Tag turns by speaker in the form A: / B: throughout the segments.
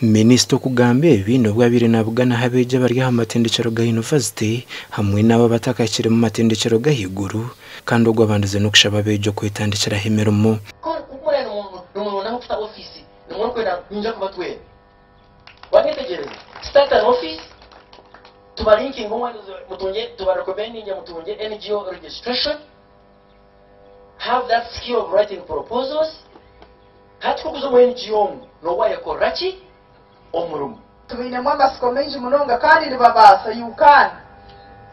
A: Minisita okugamba ebi n'obu abaire nabuganaho abeegi abari aha matendekyero ga yunivasite hamwe n'abo abatakahikire mu matendekyero g'ahaiguru kandi ogwo abandize n'okushaba abeegi okwetandikiraho emirimo.
B: Nimwonaho kuta ofiisi nimwokwenda ninja kubatwera wanyetegereza. Start an office, tubalinkinga mutunge, tubarecommendinge mutunge NGO registration, have that skill of writing proposals. Hati kukuza omu NGO omu nowayekorera ki omurimo.
C: Tubainemu amatsiko maingi munonga kandi nibabaasa. You can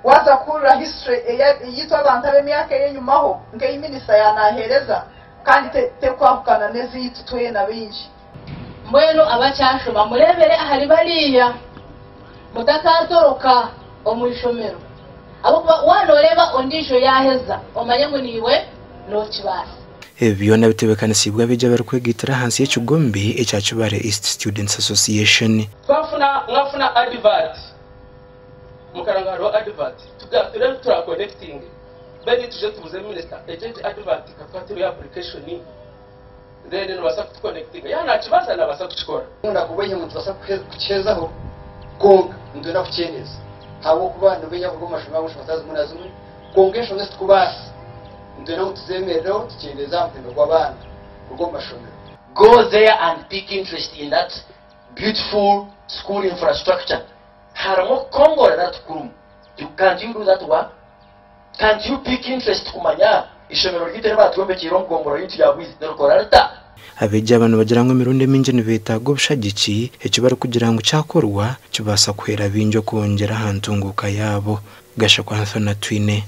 C: waza kuhurira history eyitu abantu ab'emyaka ey'enyumaho, nk'eyi minisita yanaheereza, kandi tekwahukana n'eziitu twena baingi.
D: Mbwenu abakyashoma, murebere ahari bariya, mutakatoroka omu ishomero, ahabwokuba wanooreba ondiijo yaheza, omanye ngu niiwe nokibaasa.
A: Ebi byona bitebeekanisiibwe abeegi abarikwegaitira ahansi y'ekigombe ekya Kibaale East Students Association.
E: Twafuna, mwafuna advert, mukaranga hariho advert, turebe tura connecting then tuje tubuze minister egyo advert katwatire application, then nibasa kutuconnectinga ya nakibaasa, nabasa kukikora.
F: Nakubwenye ngu nitubasa kukihezaho, konka nitwenda kukyendeza ahabwokuba nibenya kuruga omu mashomero ago nshonga zimwe na zimwe, konka enshonga ezitukubaasa nitwenda ngu tuzemerereho tukyendeze aha muhendo gw'abaana kuruga omu mashomero.
B: Go there and pick interest in that beautiful school infrastructure. Harimu kukongora natukurimu. Can't you do that work? Can't you pick interest kumanya ishomero ryitu ribatwombekiire omugomboro yitu ya Bwizi nirikora rita?
A: Abeegi aba nibagira ngu emirundi emingi nibeetaaga obushagiki, eki barikugira ngu kyakorwa kibaasa kuhwera bingi okwongyera aha ntunguuka yaabo. Gashakwa Anthony Twine.